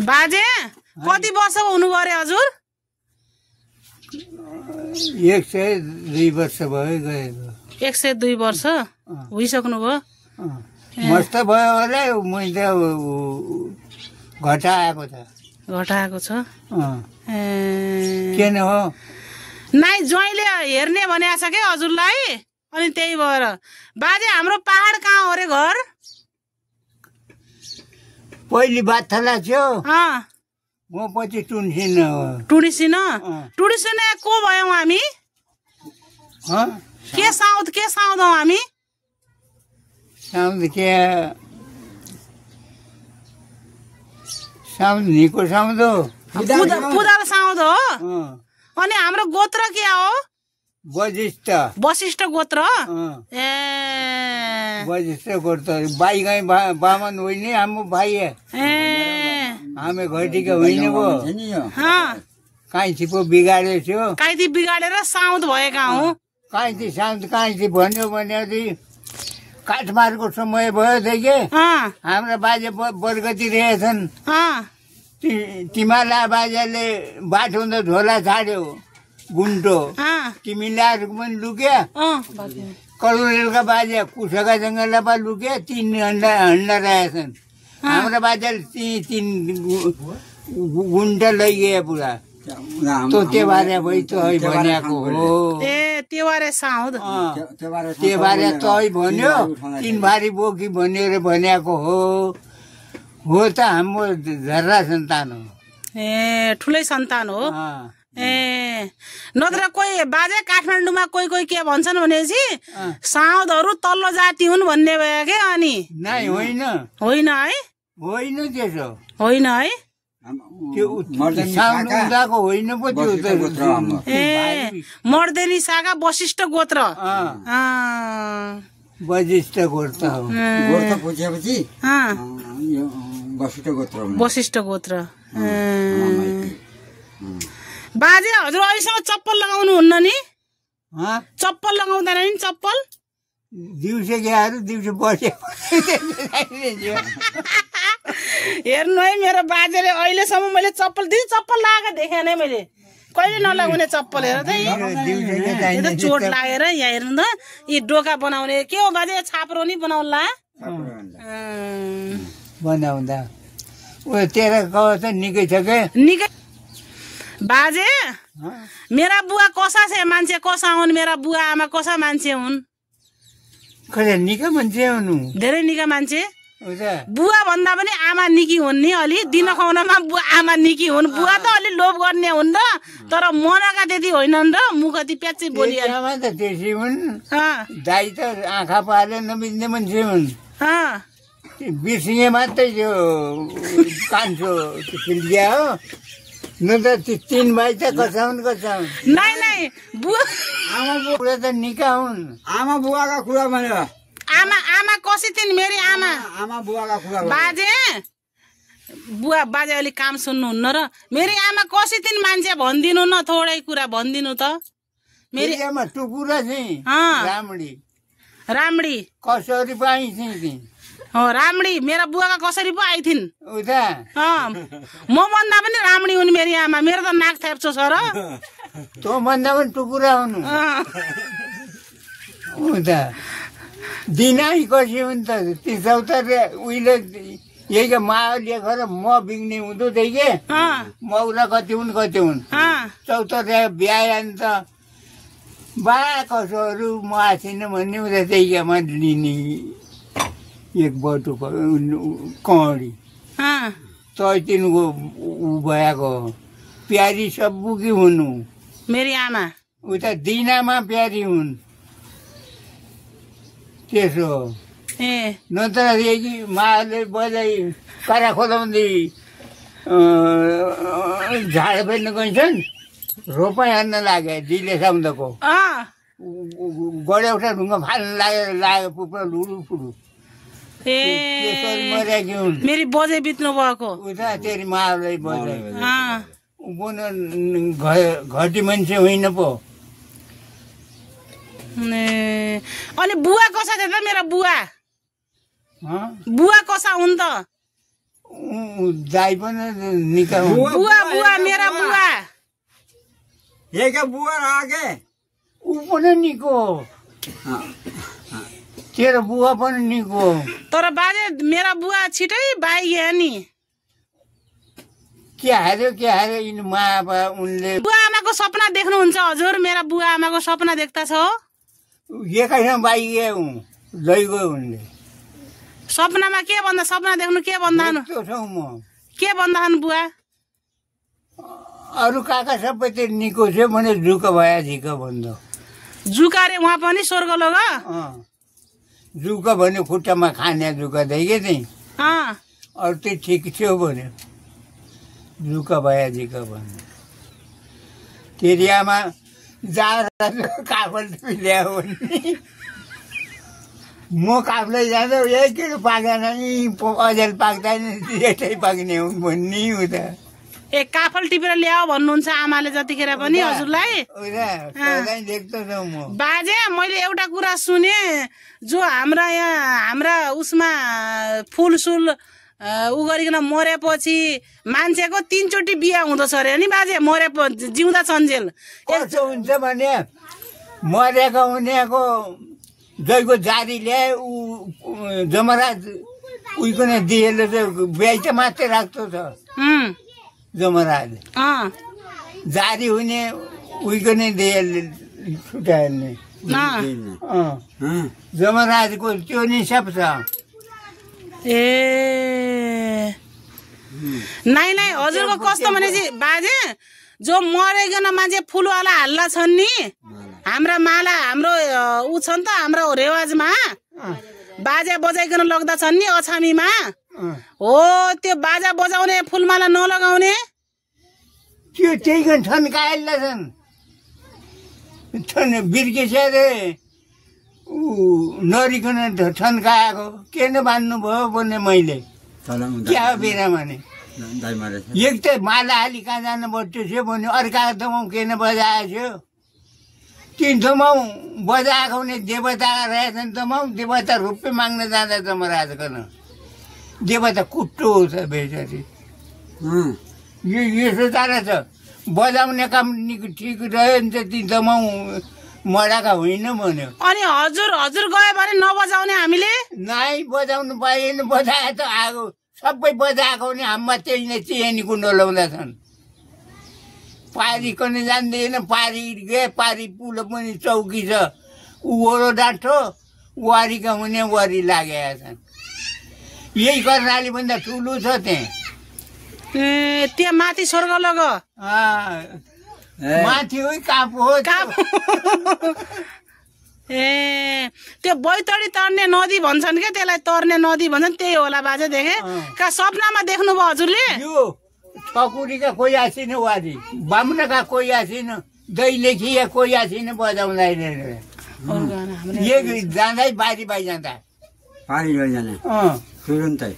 बाजे कति वर्ष हुनु गरे हजुर? 102 वर्ष भयो गएको। 102 वर्ष भइसक्नु भयो। मस्त भयो होला। मैले घटाएको छ। घटाएको छ किन हो? नाइ ज्वाइँले हेर्ने भनेको छ के हजुरलाई, अनि त्यही भएर। बाजे हाम्रो पहाड कहाँ हो रे घर? पहिले बाथला थियो, म पछि टुनसिन हो। टुडिसिन को भयौँ हामी? के साउद हौ हामी? साउद के साउद निको साउद हो। पुदाल साउद हो। अनि हाम्रो गोत्र के हो? वशिष्ठ गोत्र। वशिष्ठ गोत्र। भाइ गए बामन होइन हाम्रो भाइ। हामी घटीका होइन वो। काइँची पो बिगाडे थियो। काइँची बिगाडेर साउद भएका हौ। काइँची साउद काइँची भन्यो भनेपछि काठमाडौँको समय भयो देखि हाम्रो बाजे बरगती रहेछन्। तिमीलाई बाजेले बाटो हुँदा झोला छाड्यो गुन्टो। तिमीलाई पनि लुक्या। कलुरेलका बाजे कुसका जङ्गलमा लुक्या। 3 हन्डा रहेछन्। हाम्रो बाजेले 3 गुन्टा लैगए पुरा। त्यो बारे भइ तै भनेको हो। त्यो बारे साउद। त्यो बारे तै भन्यो। 3 भारी बोकी भनेर भनेको हो। हो त हाम्रो झर्रा सन्तान हो। ठुलै सन्तान हो। नत्र कोही बाजे काठमाडौँमा कोही के भन्छन् भनेपछि साउदहरू तल्लो जाति हुन् भन्ने भयो के? अनि नाइ होइन है? होइन त्यसो होइन है। साउदको होइन पो त्यो। मर्देनी सागा वशिष्ठ गोत्र। वशिष्ठ गोत्र हो। गोत्र पुछेपछि वशिष्ठ गोत्र। बाजे हजुर अहिलेसम्म चप्पल लगाउनु हुन्न नि? चप्पल लगाउँदैन नि? चप्पल दिउँसो गएर दिउँसो बस्यो। हेर्नु है मेरो बाजेले अहिलेसम्म मैले चप्पल लगाएको देखेँ नै मैले। कहिले नलगाउने चप्पल हेर त चोट लागेर। यहाँ हेर्नु त यी डोका बनाउने के हो बाजे? छाप्रो नि बनाउला बनाउँदा तेरो कहाँ छ? निकै छ के? निकै। बाजे मेरा बुवा कसा छ मान्छे? कसा हुन् मेरा बुवा आमा? कसा मान्छे हुन्? कहिले निकै मान्छे हुनु? धेरै निकै मान्छे। बुवा भन्दा पनि आमा निकी हुन् नि। अलि दिन खुवाउनमा बुवा आमा निकी हुन्। बुवा त अलि लोभ गर्ने हुन् र, तर मनका त्यति होइनन् र। मुखती प्याच्ची बोलिहाल्छ। त्यसै हुन्। दाइ त आँखा पाले नबिज्ने मान्छे हुन्। बिर्सिए मात्रै त्यो कान्छो फिल्डिया हो। न त 3 भाइ त कसाउन्। नाइ बुवा आमा बुवा त निका हुन्। आमा बुवाका कुरा भन्यो। आमा कसी थिइन् मेरी आमा? आमा बुवाका कुरा बाजे बाजे अलि काम सुन्नुहुन्न र? मेरी आमा कसी थिइन् मान्छे भनिदिनु न, थोरै कुरा भनिदिनु त। मेरी आमा टुकुरा चाहिँ रामडी कसरी पाइन्छ? रामडी मेरा बुवाका कसरी पो आइथिन्? म भन्दा पनि रामडी हुन् मेरी आमा। मेरो त नाक थ्याप्छो छ र। तँ भन्दा पनि टुकुरा हुनु। दिनै कसी हुन्छ ती चौतारे उहिले यही माया लेखेर म बिग्ने हुँदो थिएँ कि मौरा कति हुन् चौतारे बिहा नि त बा कसोहरू म आसिन भन्ने हुँदा त्यही लिने 1 बटु कौडी तै तिनको ऊ भएको प्यारी सब्बु कि हुनु मेरी आमा उता दिनामा प्यारी हुन् त्यसो नत्र यही माले बजाइ करा खोलाउँदै झाड फेर्न गइन्छन् रोपाइ हान्न लागे दिले साउन्दको गड्याउटा ढुङ्गा फाल्न लाग्यो पुरा लुरु फुरु मेरी बजे बित्नु भएको उता तेरी मालाई बजाइ घटी मान्छे होइन पो अनि बुवा कसा थियो त मेरो बुवा बुवा कसा हुन् त दाइ पनि निका बुवा बुवा मेरा बुवा एका बुवा आके ऊ पनि निको तेरो बुवा पनि निको तर बाजे मेरा बुवा छिटै बाइगयो नि के हार्यो यिनी माया उनले बुवा आमाको सपना देख्नुहुन्छ हजुर मेरा बुवा आमाको सपना देख्दा छ एकैसँग बाइगयो लैगयो उनले सपनामा के भन्दा सपना देख्नु के भन्दानु के भन्दानु बुवा अरू काका सबै त्यो निको थियो भने झुक भए झिक भन्दो जुका रे उहाँ पनि स्वर्ग लग झुक भन्यो खुट्टामा खाने झुक देखे थिएँ अरू त्यो ठिक थियो भन्यो झुक भए झिक भन्यो तेरि आमा जाँदा काफल ल्यायो भने म काफले जाँदा यही किन पाक्दैन अझै पाक्दैन यतै पाक्ने हुन् भन्ने हो त ए काफल टिपेर ल्याऊ भन्नुहुन्छ आमाले जतिखेर पनि हजुरलाई बाजे मैले एउटा कुरा सुने जो हाम्रा उसमा फुलसुल उ गरिकन मरेपछि मान्छेको 3 चोटि बिहा हुँदछ अरे नि बाजे मरेपछि जिउँदा चन्जेल कस्तो हुन्छ भने मरेको हुनेको जयको जारी ल्याए ऊ जमराज उइको नै दिएले चाहिँ बिहा त मात्रै राख्दो छ जमराज जारी हुने उइको नै दिएले छुट्याउने जमराजको त्यो निसाब छ ए नाइ हजुरको कस्तो भनेपछि बाजे जो मरेगन मान्छे फुलवाला हाल्ला छन् नि हाम्रा माला हाम्रो ऊ छ नि त हाम्रो रेवाजमा बाजा बजाइकन लग्दा छन् नि अछामीमा हो त्यो बाजा बजाउने फुलमाला नलगाउने त्यो त्यही ठन्काएला छन् बिर्केछ रे ऊ नरिकन ठन्काएको के न भन्नु भयो भने मैले क्या बेरा भने एक त माला हाली कहाँ जानु पर्छ थियो भने अर्का दमाउ के न बजाएको थियो 3 दमाउ बजाएको भने देवता रहेछन् दमाउ देवता रुपे माग्न जाँदा जमराजकन देवता कुट्टो छ बेचरी यसो तारा छ बजाउने काम ठिक रह्यो नि त ती दमाउ मराका होइन भन्यो अनि हजुर गयो भने नबजाउने हामीले नाइ बजाउनु पाएन बजाए त आगो सबै बजाएको नि हाममा त्यही नै चियानी कुण्डो लाउँदा छन् पारी पनि जान्दैन पारी गए पारी पुल पनि चौकी छ वरो डाँठो वारीका हुने वारी लागेका छन् यही कर्णाली भन्दा ठुलो छ त्यहाँ माथि स्वर्ग लग माथि हो कापो हो ए त्यो बैतडी तर्ने नदी भन्छन् के त्यसलाई तर्ने नदी भन्छन् त्यही होला बाजे देखे का सपनामा देख्नुभयो हजुरले यो ठकुरीका कोही आसिन वारी बामुनका कोही आसिन दैलेखिया कोही आसिन बजाउँदैन जाँदै बारी बाई जाँदा तुरुन्तै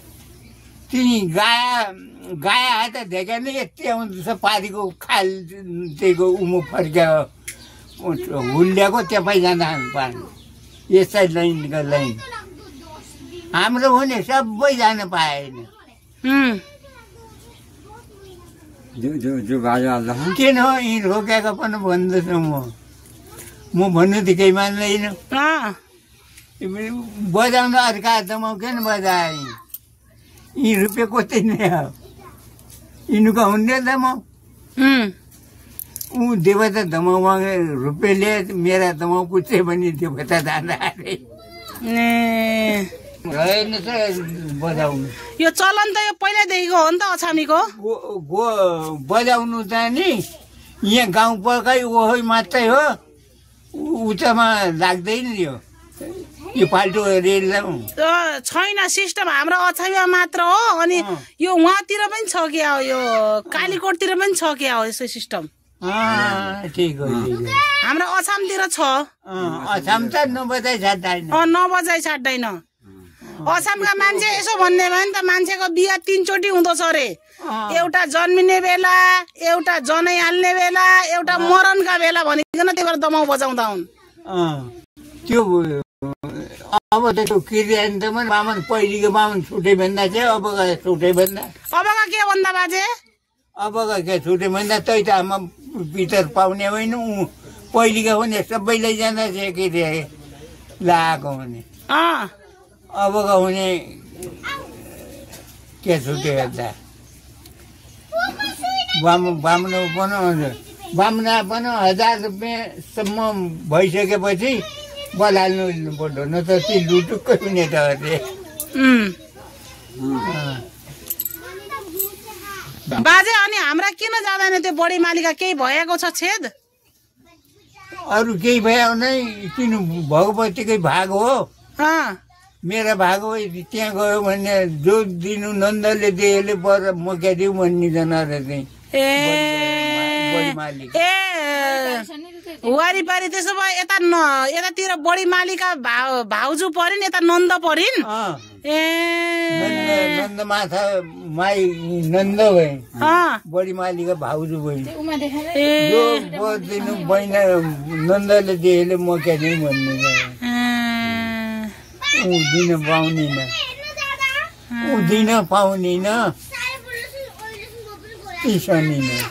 तिनी गाया हात देखेन यति आउँछ पारीको खाल त्यहीको उमु फर्क्यो हुल्याएको त्यहाँ जाँदा पानी यसै लाइनको लाइन हाम्रो हुने सबै जान पाएन किन यी रोकेको पनि भन्दैछु म भन्नु त केही मान्दैन बजाउँदा अर्का दमाउ किन बजाए यी रुपियाँ कतै नै हो यिनीको हुने दमाउ ऊ देवता दमाउ मागे रुपियाँ ल्याए मेरा दमाउ पुच्छे भने देवता जाँदा अरे रहेन त बजाउनु यो चलन त यो पहिल्यैदेखिको हो नि त अछामीको बजाउनु त नि यहाँ गाउँ पकै ओहै मात्रै हो उचामा लाग्दैन यो फाल्टो रेल छैन सिस्टम हाम्रो अछामीमा मात्र हो अनि यो उहाँतिर पनि छ क्या हो यो कालीकोटतिर पनि छ क्या हो यस्तो सिस्टम ठिक हो हाम्रो अछामतिर छ अछाम त नबजाइ छाड्दैन अछामका मान्छे यसो भन्ने भयो नि त मान्छेको बिहा 3 चोटि हुँदछ अरे एउटा जन्मिने बेला एउटा जनै हाल्ने बेला एउटा मरणका बेला भनिकन त्यो दमाउ बजाउँदा हुन् त्यो अब त्यो क्रियान्तमा बामन पहिलेको बामन छुटे भन्दा चाहिँ अबका छुटे भन्दा अबका के भन्दा बाजे अबका के छुटे भन्दा तै त आमा भित्र पाउने होइन ऊ पहिलेको हुने सबैलाई जाँदा चाहिँ के अरे लगाएको हुने अबका हुने के छुटे भन्दा बामना पनि 1000 रुपियाँसम्म भइसकेपछि बलाल्नु पर्दो न त ती लुटुक्कै हुने त अरे बाजे अनि हाम्रा किन जाँदैन त्यो बढी मालिका केही भएको छ छेद अरू केही भयो नै किन भगवतीकै भाग हो मेरो भाग हो त्यहाँ गयो भने जो दिनु नन्दले दिएले बर म क्या दिउँ भन्ने जनाएर चाहिँ वारिपारि त्यसो भए यतातिर बढी मालिका भाउजू परिन् यता नन्द परिन् नन्द माथा माई नन्द भए बढी मालिका भाउजू भए जो दिनु बहिनी नन्दले दिएले म क्या दिउँ भन्ने दिन पाउँदिन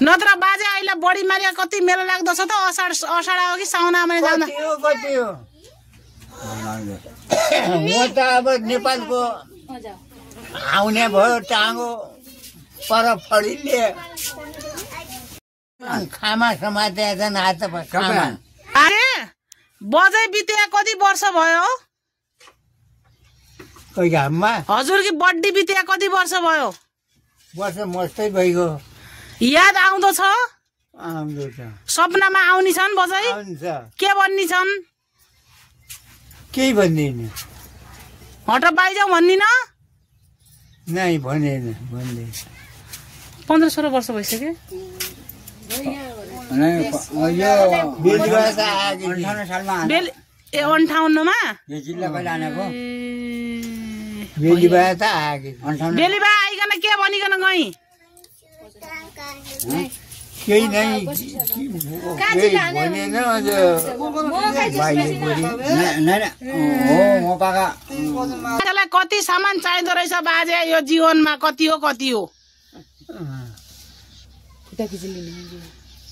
नत्र बाजे अहिले बढी मालिका कति मेला लाग्दछ त असाढ हो कि साउन आउने जाँदा कति हो म त अब नेपालको आउने भयो टाँगो पर फडिले खामा समातेका छन् हात अरे बजै बिते कति वर्ष भयो हजुर कि बड्डी बिते कति वर्ष भयो वर्ष मस्तै भइगयो याद आउँदछ सपनामा आउनी छन् बजै के भन्नी छन् केही भन्दैन हट बाइजाऊ भन्दिन नै भनेन भन्दैन 15-16 वर्ष भइसक्यो ए 58 मा बेलीबा आइकन के भनिकन गई केही नै भनेन अझ कति सामान चाहिँदो रहेछ बाजे यो जीवनमा कति हो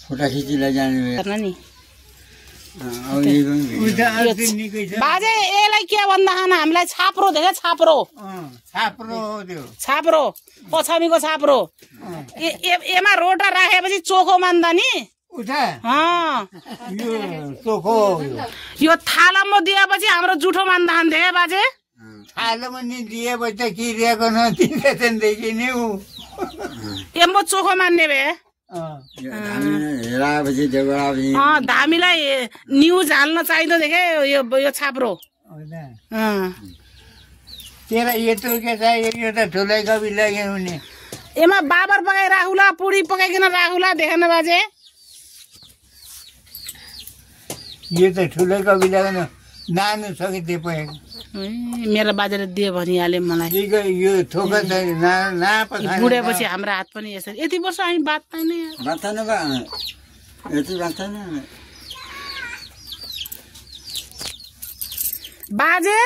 फोटा खिची लैजाने बाजे यसलाई के भन्दा हामीलाई छाप्रो देख्यो छाप्रो पछामिको छाप्रो एमा रोटा राखेपछि चोखो मान्दा नि यो थालामा दिएपछि हाम्रो जुठो मान्दा देखे बाजे थालामा नि दिएपछि त किरिएको नदिँदैदेखि नि एम्बो चोखो मान्ने भए धामीलाई न्युज हाल्न चाहिँदो देखे यो छाप्रो तेरा यत्रो के चाहियो यो त ठुलै कवि लाग्यो हुने एमा बाबर पकाइ राखुला पुडी पकाइकन राखुला देखेन बाजे यो त ठुलै कवि लाग्यो नानु सके त्यो पकाएको मेरो बाजेले दियो भनिहाले मलाई यो थोका बुढेपछि हाम्रो हात पनि यसरी यति वर्ष हामी बात्दैन बाजे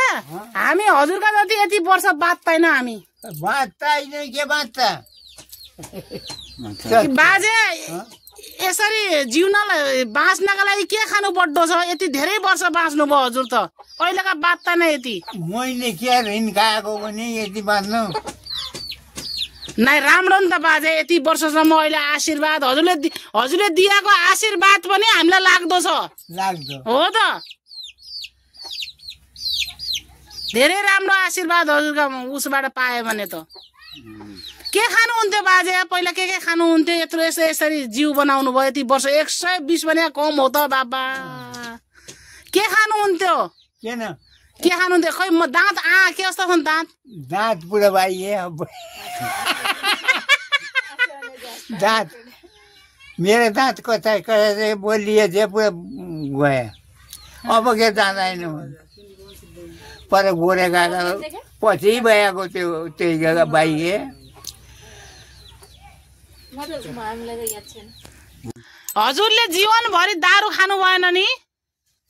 हामी हजुरका जति यति वर्ष बात्दैन हामी के बात्ता बाजे यसरी जिउनलाई बाँच्नका लागि के खानु पर्दो छ यति धेरै वर्ष बाँच्नु भयो हजुर त अहिलेका बात्दैन यति मैले के ऋण खाएको भने यति बाँच्नु नै राम्रो नि त बाजे यति वर्षसम्म अहिले आशीर्वाद हजुरले दिएको आशीर्वाद पनि हामीलाई लाग्दो छ हो त धेरै राम्रो आशीर्वाद हजुरका उसबाट पाए भने त के खानुहुन्थ्यो बाजे पहिला के खानुहुन्थ्यो यत्रो यसरी जिउ बनाउनु भयो यति वर्ष 120 भने कम हो त बाबा के खानुहुन्थ्यो के खानुहुन्थ्यो खै म दाँत के कस्तो छन् दाँत पुरा भाइए दाँत मेरो दाँत कता बोलिए जे पुरा गयो अब के जाँदैन पर गोरे गएको पछि भएको त्यो त्यही जग्गा भाइए हजुरले जीवनभरि दारू खानु भएन नि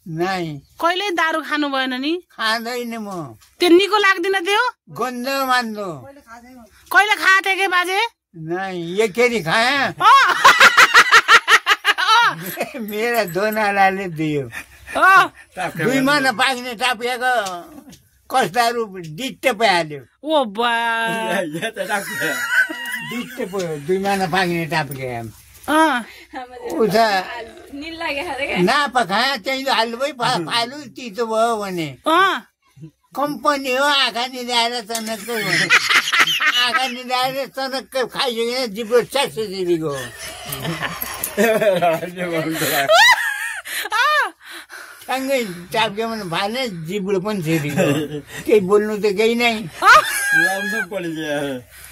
नाइ कहिले दारू खानु भएन नि खाँदैन म त्यो निको लाग्दैन त्यो गन्ध मान्दो कहिले खाए थिए के बाजे नाइ एकखेरी खाए मेरा दोनालाले दियो 2 महिना पाक्ने टापिएको कस्ताहरू डिट्ट पाइहाल्यो ओ बा डिट्ट पो 2 महिना पाक्ने टापिएको उता नापखाए त्यही हाल्नुभयो फालु तितो भयो भने कम्पनी हो आँखा निधाएर चनक्कै भने आँखा निधाएर चनक्कै खाइसकेन जिब्रो 400 जिबीको सँगै टाप्के भने फाल्ने जिब्रो पनि छेरीको केही बोल्नु त केही नै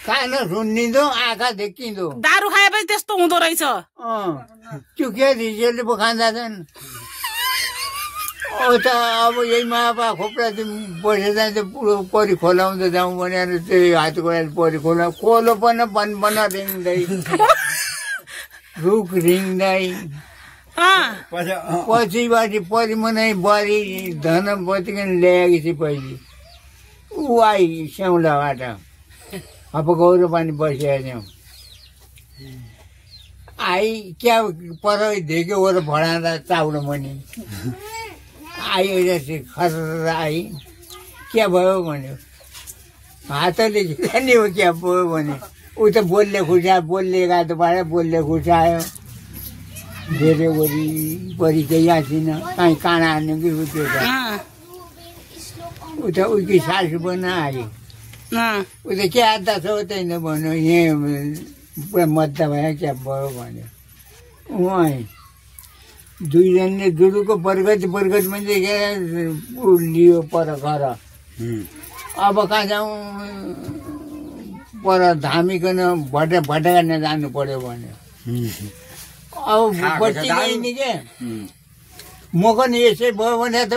कान सुन्निदो आँखा देखिँदो दारू खाएपछि त्यस्तो हुँदो रहेछ त्यो के रिजल्ट पो खाँदा छन् त अब यही मापा खोप्रा बसेर जान्छ पुरो परि खोलाउँदा जाउँ भनेर त्यही हातको परि खोलो पनि बन रिङ्दै रुख रिङ्दै पछिबाट परिमनै बरी धन बतिकन ल्याएपछि पहिले ऊ आई स्याउलाबाट अब गौरव पानी बसिया थियौँ आई क्या पर देख्यो ओर भडाँदा चाउरो मनी आई रहेछ खर आई क्या भयो भन्यो हातले खिच्ने हो क्या भयो भने ऊ त बोलले खुसा बोलले गातोबाट बोलले खुसायो धेरै वरिपरि केही आएन कहीँ काँडा हान्यो कि उयो त ऊ त उकी सासु पनि आयो ऊ त के आधा छ त्यही भन्यो यहाँ पुरा मद्दा भयो क्या भयो भन्यो उहाँ 2 जनले गुरुको बर्गत मान्छे ऊ लियो पर घर अब कहाँ जाउँ पर धामिकन भटकान जानु पर्यो भन्यो अब बच्ची गइनी के म पनि यसै भयो भने त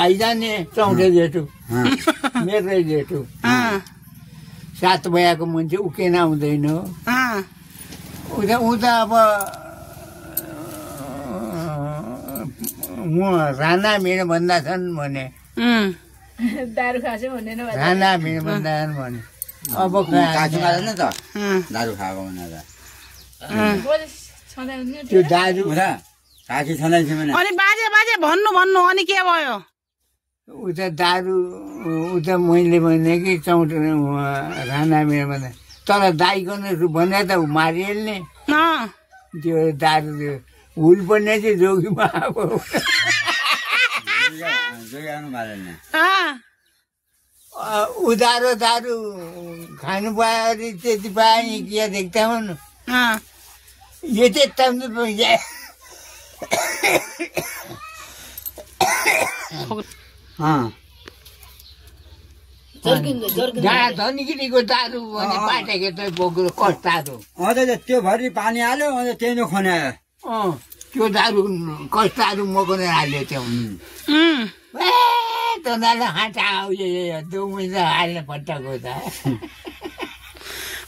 आइजाने चौधे जेठु मेरै जेठु 7 भयाको मान्छे उकेन आउँदैन उता अब म राणा मेरो भन्दा छन् भने दारू खासो भन्दैन राणा मेरो भन्दा छन् भने अब दारू खाएको भनेर त्यो दारू अनि बाजे भन्नु अनि के भयो उता दारू उता मैले भने कि चौध राणा मेरो भन्दा तर दाइकन भने त मारिहाल्ने त्यो दारू हुल पर्ने चाहिँ जोगीमा अब उधारो दारू खानु पायो त्यति पाएँ के देख्दा हुन् यो चाहिँ धनीगिरीको दारू भने पाटेको त बोक्रो कस्तारो त्यो भरि पानी हाल्यो अन्त त्यही नै खनायो त्यो दारू कस्तारू मकने हाल्यो त्यो तँलाई हाँटा दुई हाल्ने पट्टाको त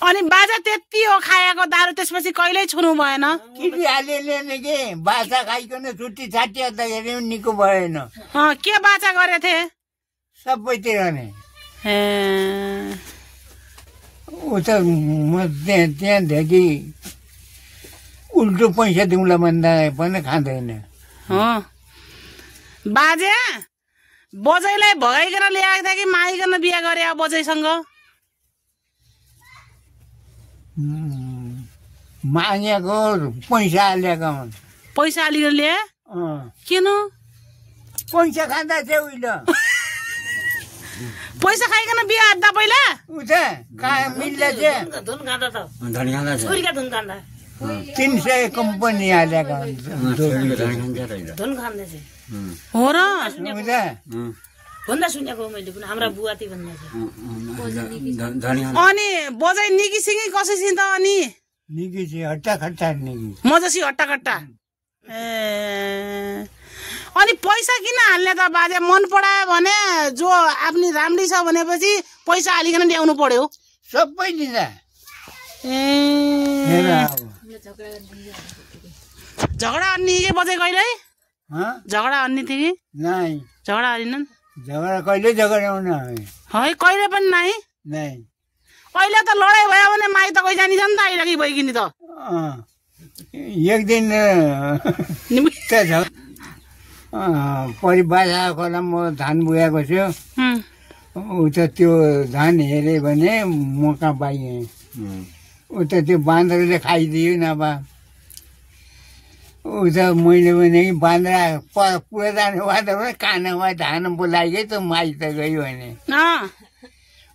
अनि बाजा त्यति हो खाएको दारू त्यसपछि कहिल्यै छुनु भएन किटी हाल्यो के बाछा खाइकन छुट्टी छाटी हेर्दाखेरि पनि निको भएन के बाचा गरे थिए सबैतिर नै ऊ त म त्यहाँदेखि उल्टो पैसा दिउँला भन्दा पनि खाँदैन बाजे बजैलाई भगाइकन ल्याएको थियो कि मागिकन बिहा गरे बजैसँग मागेको पैसा हालेको पैसा हालिकन ल्याए किन पैसा खाँदा थियो उहिले पैसा खाइकन बिहा हाद्दा पहिला मिल्दा थियो 300 कम्पनी हालेको हो र भन्दा सुनेको मैले पनि हाम्रा बुवाती भन्दा अनि बजाइ निकीसिंगी कसैसित त अनि निकी हट्टा खट्टा निकी मजसी हट्टा खट्टा अनि पैसा किन हाल्ने त बाजे मन परायो भने जो आफ्नी राम्री छ भनेपछि पैसा हालिकन ल्याउनु पर्यो सबै दिँदा झगडा अनि के बजे कहिले झगडा अन्नी थियो कि नहीं झगडा हारिनन् झगडा कहिले झगडाउन है कहिले पनि नै नहीं अहिले त लडाई भयो भने माइ त कोही जानी छ नि त आइराखी भइकिनी त एक दिन परिवार खोला म धान बुयाएको छु ऊ त त्यो धान हेऱ्यो भने मका पाइएँ ऊ त त्यो बाँदरले खाइदियो नभए ऊ त मैले भने कि बाँदर पुरा जाने बाँदर कानमा धान बोलाइगयो त माइ त गयो भने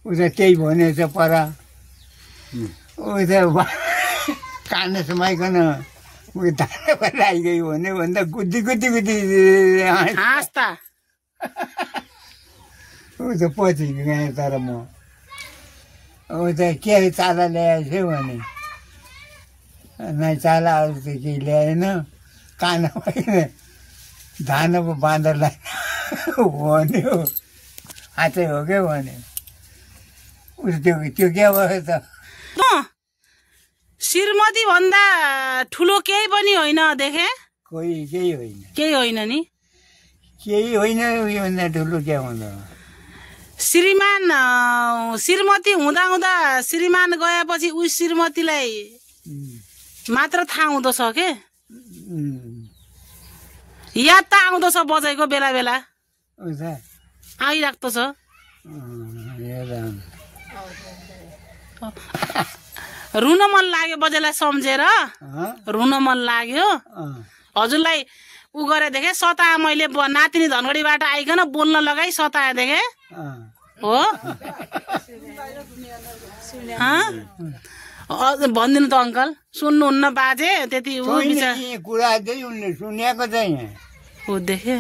ऊ त त्यही भनेछ पर ऊ त कान समाइकन ऊ धान बोलाइगयो भने भन्दा गुद्दी गुद्दी गुद्दी हाँस्ता ऊ त पछि गएँ तर म ऊ त के चाला ल्याएछ भने नै चाला अरू त केही ल्याएन कानमा धान पो बाँदरलाई भन्यो हातै हो क्या भन्यो उस त्यो के भयो त श्रीमती भन्दा ठुलो केही पनि होइन देखे कोही केही होइन केही होइन नि केही होइन योभन्दा ठुलो के हुँदा श्रीमान श्रीमती हुँदा हुँदा श्रीमान गएपछि उस श्रीमतीलाई मात्र थाहा हुँदछ के याद त आउँदछ बजाइको बेला बेला आइराख्दो छ रुन मन लाग्यो बजेलाई सम्झेर रुन मन लाग्यो हजुरलाई उ गरे देखे सताए मैले नातिनी धनगढीबाट आइकन बोल्न लगाई सताए देखे हो भनिदिनु त अङ्कल सुन्नुहुन्न बाजे त्यति कुरा चाहिँ उनले सुनेको चाहिँ हो देखे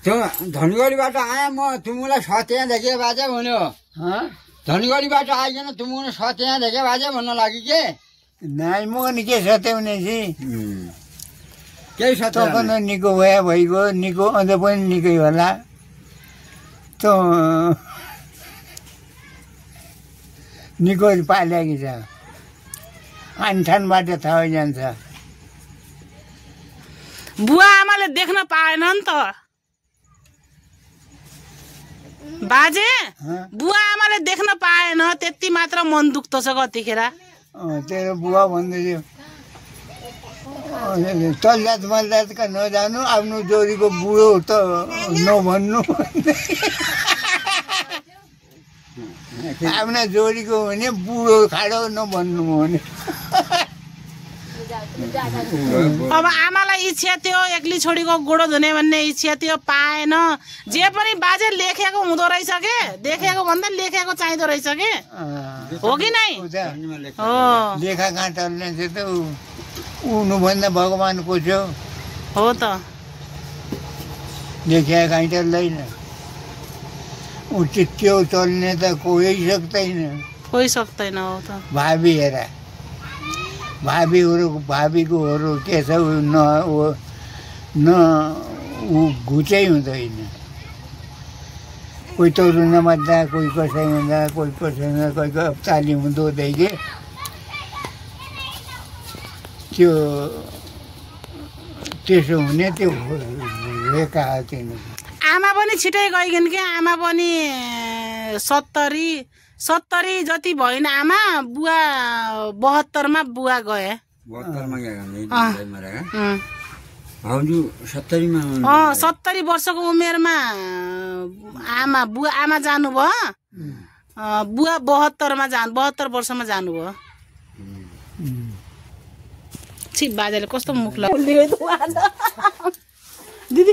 त्यो धनगढीबाट आएँ म तुमुलाई सत्या देखेँ बाजे भन्यो धनगढीबाट आइकन तुमुलाई सत्या देखेँ बाजे भन्न लाग्यो के नाइ म नि के सत्याउने केही सत्याउन निको भए भइगयो निको अझ पनि निकै होला त्यो निको पालेकी छ आनठानबाट थाहा जान्छ बुवा आमाले देख्न पाएन नि त बाजे बुवा आमाले देख्न पाएन त्यति मात्र मन दुख्दो छ कतिखेर तेरो बुवा भन्दैथ्यो तलजात मलजातका नजानु आफ्नो जोडीको बुढो त नभन्नु आफ्ना जोडीको भने बुढो खाडो नभन्नु भने अब आमालाई इच्छा थियो एक्लै छोरीको गोडो धुने भन्ने इच्छा थियो पाएन जे पनि बाजे लेखेको हुँदो रहेछ के देखेको भन्दा लेखेको चाहिँदो रहेछ के हो कि नै हो लेखा काँटाले चाहिँ त उनुभन्दा भगवान को छेउ हो त लेखा काँटालाई ऊ त्यो चल्ने त कोही सक्दैन हो त भावी हेर भावीकोहरू के छ न ऊ घुचै हुँदैन कोही तरुण नमात्दा कोही कसै हुँदा कोही कसैमा कोहीको अप्ताली हुँदो हुँदै त्यो त्यसो हुने त्यो रेखा तिनी आमा पनि छिटै गइगन् के आमा पनि 70 जति भएन आमा बुवा 72 मा बुवा गए 72 मा हजुर 70 मा 70 वर्षको उमेरमा आमा जानुभयो बुवा 72 वर्षमा जानुभयो छि बाजेले कस्तो मुख लाग्यो दिदी